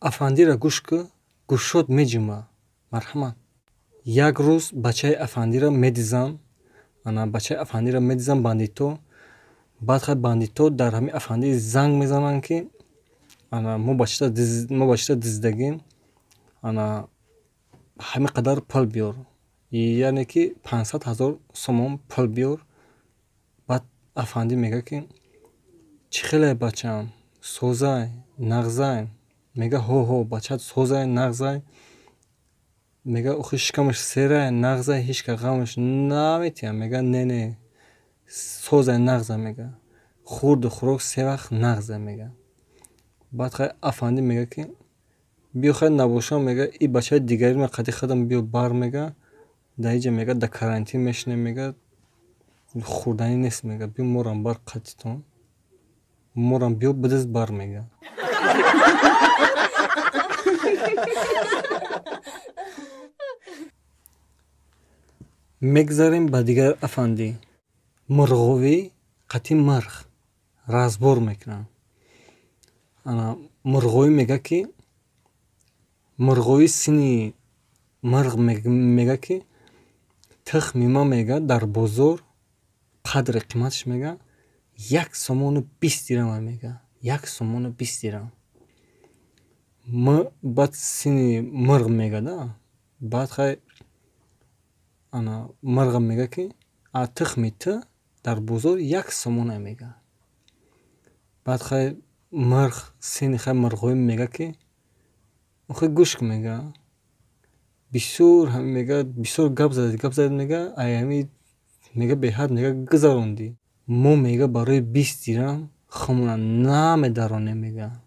Афандира гӯш кӯ, гӯшот меҷима. Марҳамат. Як рӯз бачаи афандира медизанд, ана бачаи афандира медизанд бандито. Баъд хай бандито дар ҳамин афандӣ занг мезананд, ки ана мо бачата диздагем, ана ҳамин қадар пул биёр, яъне ки 500 ҳазор сомон пул биёр. Баъд афандӣ мега, ки чӣ хеле бачаам, созай, нағзай? Мега: ҳо, ҳо, бачаат созай, нағзай. Мега: охи шикамаш серай, нағзай, ҳеҷ ка ғамаш наметиҳам. Мега: не, не, созай, нағзай. Мега: хӯрду хӯрок се вақт нағзай. Мега. Баъд хай афандӣ мега, ки биё, хай набошам, мега, и бачаи дигарима қади худам биё бар. Мега: дар иҷа, мега, дар карантин мешинем, мега, хӯрданӣ нест. Мега: биё, морам бар қатитон, морам биё бидиз бар. Мега. Мегзарем ба дигар афандӣ. Мурғовӣ қатъи мирғ разбор мекунанд. Ана мурғовӣ мега, ки мурғовӣ сини мирғ мега, ки тухми ман, мега, дар бозор қадри қиматаш, мега, 1 сомону 20 дирам. Мега, 1 сомону 20 дирам. Баъд сини мирғ мега да. Баъд хай ана мирғам мега, ки а тухми ту дар бозор 1 сомона. Мега. Баъд хай мирғ сини хай мирғовӣ мега, ки охи гӯш кун, мега, бисёр мега, бисёр гап задед, гап задед, мега, ай ҳами, мега, беҳад, мега, гузарондӣ. Мо, мега, барои 20 дирам хумона намедаронем. Мега.